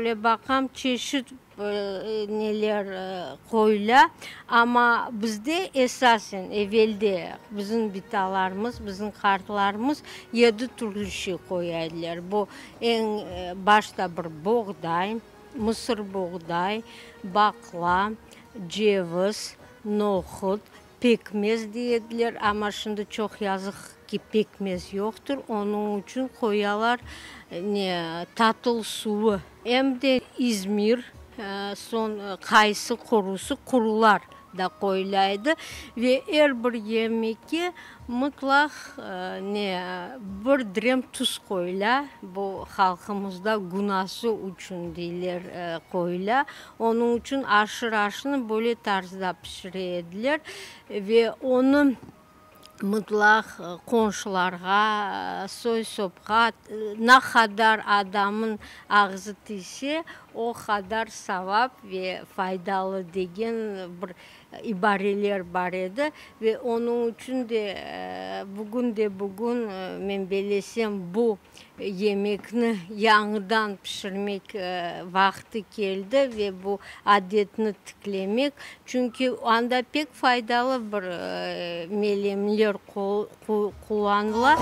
Böyle baqam, çeşit neler qoyula, amma bizde esasen evelde bizim bitalarımız, bizim qartlarımız yedi türlü şey qoya ediler. Bu eñ başta bir boğday, mısırboğday, baqla, ceviz, nohut, pekmez dey ediler, amma şimdi çoq yazıq ki, pekmez yoqtır, onıñ içün qoyalar ne, tatıl suvı, em de İzmir, soñ qaysı qurusı, qurular da qoyula edi ve er bir yemekke mıtlaq ne, bir direm tuz qoyula, bu halqımızda günası içün deyler qoyula, onıñ içün aşır aşnı böyle tarzda pişire ediler ve onı mıtlaq qonşularğa, soy-sopqa, ne qadar adamnıñ ağzı tiyse, o qadar savap ve faydalı degen bir ibareler bar edi ve onıñ içün de bugün de bugün men bellesem bu yemekni yañıdan pişirmek vaqtı keldi ve bu adetni tiklemek, çünki anda pek faydalı bir melemler qullanıla.